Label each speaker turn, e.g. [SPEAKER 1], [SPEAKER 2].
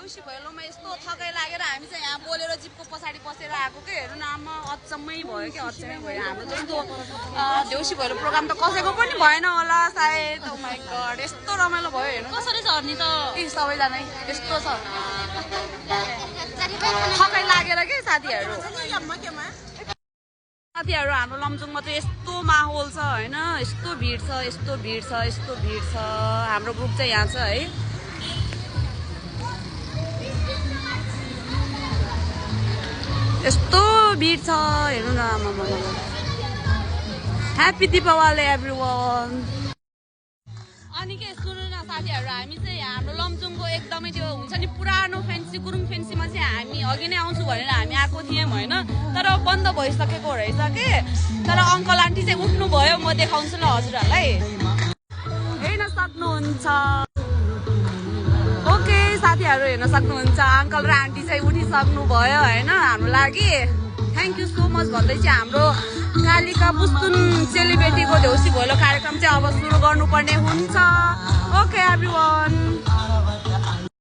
[SPEAKER 1] देउसी भैलोमा यस्तो थकाइ लागेर हामी चाहिँ यहाँ बोलेर जिपको पछाडि बसेर आएको के हेर्नु न आमा अचम्मै भयो कि अचम्मै भयो हाम्रो जस्तो देउसी भैलो प्रोग्राम त कसैको पनि भएन होला सायद ओ माइ गॉड यस्तो रमाइलो भयो हेर्नु
[SPEAKER 2] कसरी छ नि त
[SPEAKER 1] ए सबैजना यस्तो छ थकाइ लागेर के साथीहरू हाम्रो लमजुङमा चाहिँ यस्तो माहौल छ हैन यस्तो भिड छ यस्तो भिड छ यस्तो भिड छ हाम्रो ग्रुप चाहिँ यहाँ छ है यस्तो भिड छ हेर्नु न आमा ह्यापी दीपावली एभ्रीवन अनि के सुन्नु न साथीहरू हामी चाहिँ हाम्रो लमजुङको एकदमै त्यो हुन्छ नि पुरानो फेन्सी गुरुङ फेन्सीमा चाहिँ हामी अघि नै आउँछु भनेर हामी आएको थियौँ होइन तर बन्द भइसकेको रहेछ के तर अङ्कल आन्टी चाहिँ उठ्नु भयो म देखाउँछु ल हजुरहरूलाई हेर्न सक्नुहुन्छ ओके साथीहरू हेर्न सक्नुहुन्छ अङ्कल र आन्टी चाहिँ उठिसक्नु भयो होइन हाम्रो लागि थ्याङ्क यू सो मच भन्दै चाहिँ हाम्रो कालिका पुस्तुन चेलीबेटीको देउसी भैलो कार्यक्रम चाहिँ अब सुरु गर्नुपर्ने हुन्छ ओके एभ्रीवन